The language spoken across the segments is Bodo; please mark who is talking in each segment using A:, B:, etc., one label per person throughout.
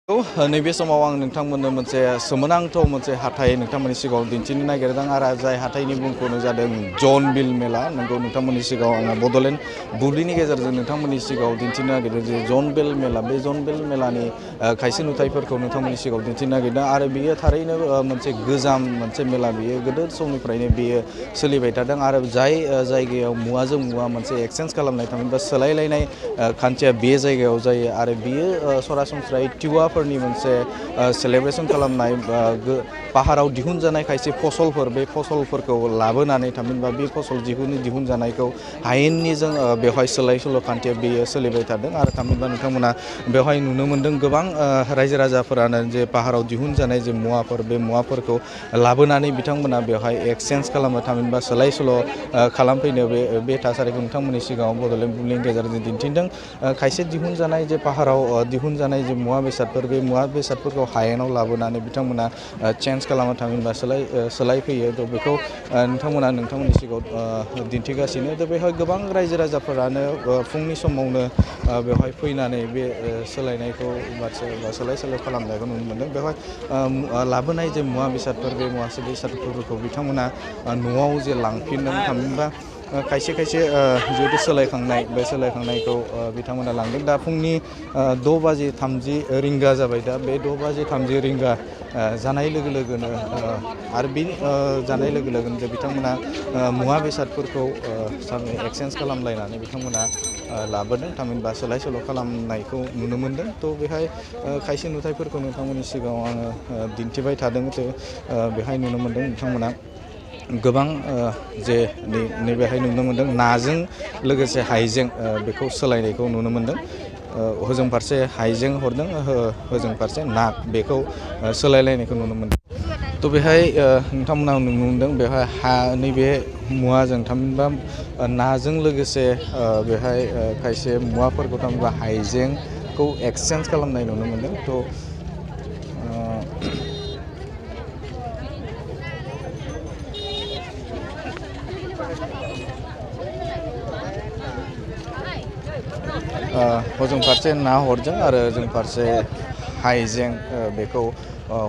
A: नैबे समाव आं नोंथांमोननो मोनसे सोमोनांथाव मोनसे हाथाय नोंथांमोननि सिगाङाव दिन्थिनो नागिरदों आरो जाय हाथायनि मुंखौनो जादों जनबिल मेला नंगौ नोंथांमोननि सिगाङाव आङो बड'लेण्ड बुब्लिनि गेजेरजों नोंथांमोननि सिगाङाव दिन्थिनो नागिरदों जे जनबिल मेला बे जनबिल मेलानि खायसे नुथायफोरखौ नोंथांमोननि सिगाङाव दिन्थिनो नागिरदों आरो बियो थारैनो मोनसे गोजाम मोनसे मेला बियो गोदो समनिफ्रायनो बियो सोलिबाय थादों आरो जाय जायगायाव मुवाजों मुवा मोनसे एक्सचेन्ज खालामनाय थामहिनबा सोलायलायनाय खान्थिया बे जायगायाव जायो आरो बियो सरासनस्रायै टिवाफोरनि मोनसे सेलेब्रेसन खालामनाय पाहाराव दिहुनजानाय खायसे फसलफोर बे फसलफोरखौ लाबोनानै थामहिनबा बे फसल दिहुनजानायखौ हायेननिजों बेवहाय सोलाय सोल' खान्थिया बेयो सोलिबाय थादों आरो थामहिनबा नोंथांमोना बेवहाय नुनो मोन्दों गोबां रायजो राजाफोरानो जे पाहाराव दिहुनजानाय जे मुवाफोर बे मुवाफोरखौ लाबोनानै बिथांमोना बेवहाय एक्सचेन्ज खालामनो थामहिनबा सोलाय सोल' खालामफैनो बे थासारिखौ नोंथांमोननि सिगाङाव बड'लेण्ड बुब्लिनि गेजेरजों दिन्थिदों खायसे दिहुनजानाय जे पाहाराव दिहुनजानाय जे मुवा बेसादफोर बे मुवा बेसादफोरखौ हायेनाव लाबोनानै बिथांमोना चेन्ज खालामनो थामहिनबा सोलायफैयो थ' बेखौ नोंथांमोननि सिगाङाव दिन्थिगासिनो थ' बेवहाय गोबां रायजो राजाफोरानो फुंनि समावनो बेवहाय फैनानै बे सोलायनायखौ बा सोलाय सोल' खालामनायखौ नुनो मोन्दों बेवहाय लाबोनाय जे मुवा बेसादफोर बे मुवा बेसादफोरखौ बिथांमोना न'आव जे लांफिननो थामहिनबा खायसे जिहेतु सोलायखांनाय बे सोलायखांनायखौ बिथांमोना लांदों दा फुंनि 6:30 रिंगा जाबाय दा बे 6:30 रिंगा जानाय लोगो लोगोनो आरो बे जानाय लोगो लोगोनो जे बिथांमोना मुवा बेसादफोरखौ एक्सचेन्ज खालामलायनानै बिथांमोना लाबोदों थामहिनबा सोलाय सोल' खालामनायखौ नुनो मोन्दों थ' बेहाय खायसे नुथायफोरखौ नोंथांमोननि सिगाङाव आङो दिन्थिबाय थादों थ' बेहाय नुनो मोन्दों बिथांमोना गोबां जे नैबेहाय नुनो मोन्दों नाजों लोगोसे हाइजें बेखौ सोलायनायखौ नुनो मोन्दों होजों फारसे हाइजें हरदों होजों फारसे ना बेखौ सोलायलायनायखौ नुनो मोन्दों थ' बेहाय नोंथांमोना नुनो मोन्दों बेवहाय नैबे मुवाजों थामहिनबा नाजों लोगोसे बेहाय खायसे मुवाफोरखौ थामहिनबा हाइजेंखौ एक्सचेन्ज खालामनाय नुनो मोन्दों थ' हजों फारसे ना हरदों आरो जों फारसे हाइजें बेखौ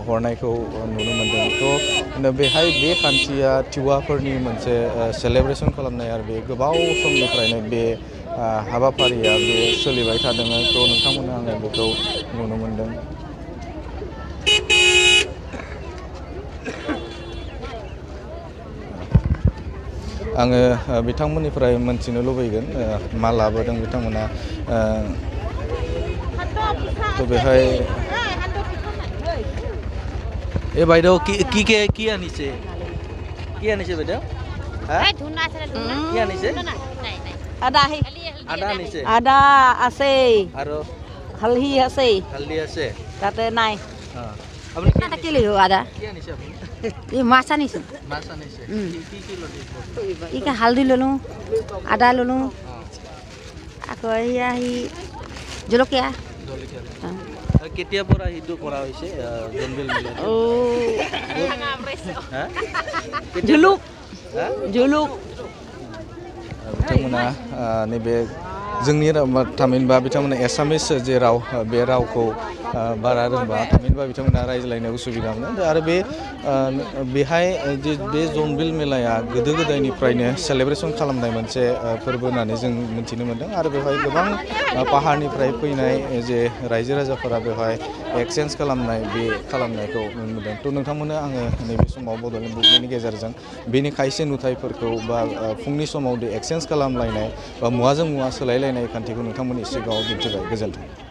A: हरनायखौ नुनो मोन्दों थ' बेहाय बे खान्थिया टिवाफोरनि मोनसे सेलेब्रेसन खालामनाय आरो बे गोबाव समनिफ्रायनो बे हाबाफारिया बे सोलिबाय थादों थ' नोंथांमोना आङो बेखौ नुनो मोन्दों आङो बिथांमोननिफ्राय मोनथिनो लुबैगोन मा लाबोदों बिथांमोना थ' बेहाय বাইদেউ কি আনিছে বাইদেউ কি আনিছে
B: আদা
A: আনিছে
B: আদা আছে
A: আৰু
B: হালধি আছে তাতে নাই
A: আপুনি
B: কি লিখো আদা
A: কি আনিছে আপুনি
B: এই মাছ আনিছো কি হালধি ল'লোঁ আদা ল'লোঁ আকৌ আহি জলকীয়া
A: কেতিয়াৰ পৰা সেইটো কৰা হৈছে জনবিল মেলা
B: জুলুক
A: बिथांमोना नैबे जोंनि थामहिनबा बिथांमोना एसामिस जे राव बे रावखौ बारा रोंबा थामहिनबा बिथांमोना रायज्लायनो उसुबिदा मोनो आरो बेहाय बे जनबिल मेलाया गोदो गोदायनिफ्रायनो सेलेब्रेसन खालामनाय मोनसे फोरबो होननानै जों मिथिनो मोन्दों आरो बेवहाय गोबां पाहारनिफ्राय फैनाय जे रायजो राजाफोरा बेवहाय एक्सचेन्ज खालामनाय बे खालामनायखौ नुनो मोन्दों थ' नोंथांमोना आङो नैबे समाव बड'लेण्ड बुब्लिनि गेजेरजों बेनि खायसे नुथायफोरखौ बा फुंनि समाव एक्सचेन्ज खालामलायनाय बा मुवाजों मुवा सोलायलायनाय खान्थिखौ नोंथांमोननि सिगाङाव दिन्थिबाय गोजोन्थों।